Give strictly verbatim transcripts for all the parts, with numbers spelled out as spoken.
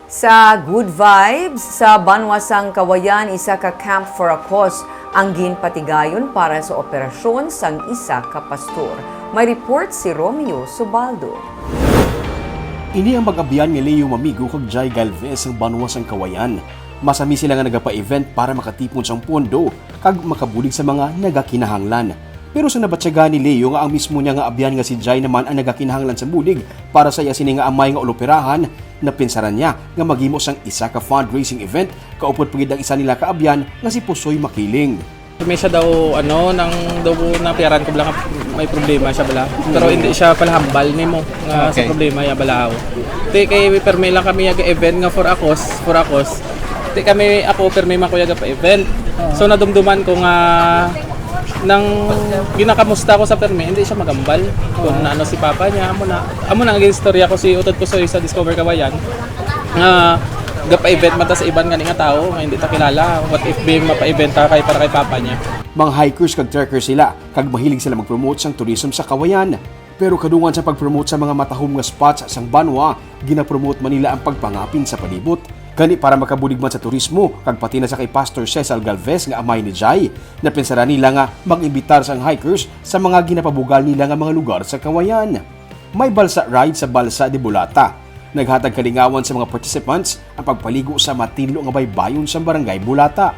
Sa Good Vibes, sa banwa sang Kawayan, isa ka Camp for a Cause ang ginpatigayon para sa operasyon sang isa ka pastor. May report si Romeo Subaldo. Ini ang mag-abyan nga Leo Mamigo kag Jai Galvez sang banwa sang Kawayan. Masami sila nga nagapa-event para makatipon sang pondo kag makabulig sa mga nagakinahanglan. Pero sa nabatyagan ni Leo nga ang mismo niya nga abyan nga si Jai naman ang nagakinahanglan sa bulig para sa iya sini nga amay nga uloperahan, napinsaran niya nga maghimo sang isa ka fundraising event kaupod pa gid ang isa nila ka abyan nga si Pusoy Makiling. May siya daw, ano, nang daw napiyaran ko bala nga may problema siya bala. Pero hindi siya palahambal nimo nga sa Okay. problema ya bala. Ti kay permi lang kami yaga event nga for a cause, for a cause. Ti kami, ako, permi man ko yaga pa event. So nadumduman ko nga nang ginakamusta ko sa permi, hindi siya magambal kung ano si papa niya. Amo na, amo na ang istorya ko si Utod Pusoy sa Discover Kawayan. Nga gapa-event man ta sa iban gani nga tawo nga hindi ta kilala. What if be mapa-event ta kay para kay papa niya? Mga hikers kag trekkers sila, kag mahilig sila mag-promote sang tourism sa Kawayan. Pero kadungan sa pag-promote sa mga matahom nga spots sang banwa, ginapromote man nila ang pagpangapin sa palibot. Gani para makabulig man sa turismo, kag pati na sa kay Pastor Cesar Galvez nga amay ni Jai, napinsaran nila nga mag-imbitar sang hikers sa mga ginapabugal nila nga mga lugar sa Kawayan. May balsa ride sa Balsa de Bulata. Naghatag kalingawan sa mga participants ang pagpaligo sa matinlo nga baybayon sa Barangay Bulata.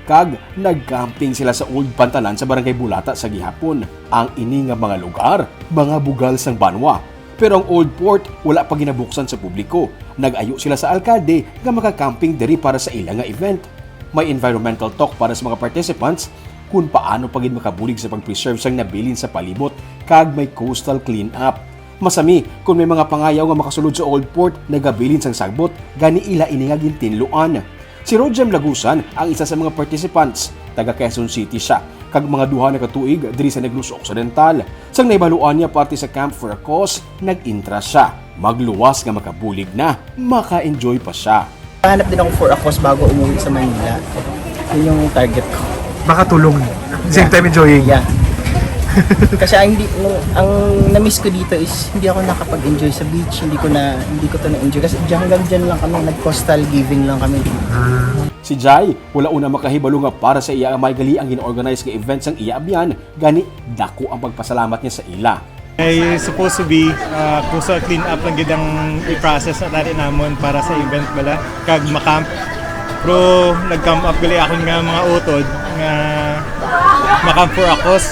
Kag nag-camping sila sa Old Pantalan sa Barangay Bulata sa gihapon. Ang ini nga mga lugar, mga bugal sang banwa. Pero ang Old Port wala pa ginabuksan sa publiko. Nag-ayo sila sa alkalde nga maka-camping diri para sa ila nga event. May environmental talk para sa mga participants kung paano pa gid makabulig sa pag-preserve sang nabilin sa palibot kag may coastal cleanup. Masami, kung may mga pangayaw nga makasulod sa Old Port, nagabilin sang sagbot, gani ila ini nga gintinluan. Si Rojem Lagusan ang isa sa mga participants. Taga Quezon City sia, kag mga duha na ka tuig diri sa Negros Occidental. Sang nahibaluan niya parte sa Camp for a Cause, nag-intra sia. Magluwas nga makabulig na, maka-enjoy pa sia. Hanap din ako for a cause bago umuwi sa Manila. Yun yung target ko. Makatulog. Same Yeah. time enjoying. Yeah. Kasi ang hindi, nung, ang na-miss ko dito is hindi ako nakapag-enjoy sa beach. Hindi ko na, hindi ko to na-enjoy. Kasi diyan, hanggang diyan lang kami, nag-coastal giving lang kami. Ah. Si Jai, wala una makahibalo nga para sa iya amay gali ang gin-organize nga event sang iya abyan, gani dako ang pagpasalamat niya sa ila. Ay supposed to be, ah, coastal clean up lang gid ang i-process na tali namon para sa event bala kag ma-camp. Pero nag-come up gali akon nga mga utod nga ma-camp for a cause.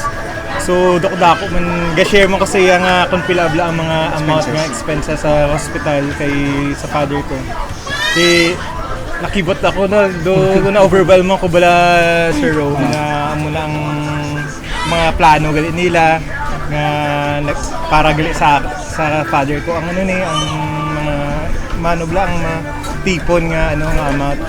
So dako-dako man, ga-share man ko sa iya nga kung pila bala ang mga amount nga expenses sa hospital kay sa father ko. Di nakibot ako, no, do na-overwhelm ako bala, Sir Ro, nga amo na ang mga plano gali nila nga nag-, para gali sa, sa father ko. Ang ano ni, ang mga mano bala, ang mga tipon nga, ano, nga amount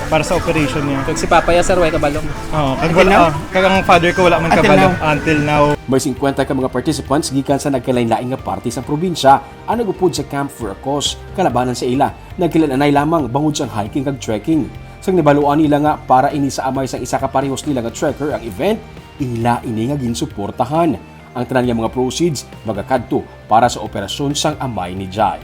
para sa operation niya. Kag si Papa ya, sir, way kabalo. Oo, kag Until wala, now? oh, kag ang father ko wala man Until kabalo now? until now. May singkwenta ka mga participants gikan sa nagkalain-lain nga parte sa probinsya ang nag-upod sa Camp for a Cause. Kalabanan sa ila, nagkalain-anay lamang bangod sang hiking kag trekking. Sang nabaluan nila nga para ini sa amay sang isa ka parehos nila nga trekker ang event, ila ini nga ginsuportahan. Ang tanan nga mga proceeds magakadto para sa operasyon sang amay ni Jai.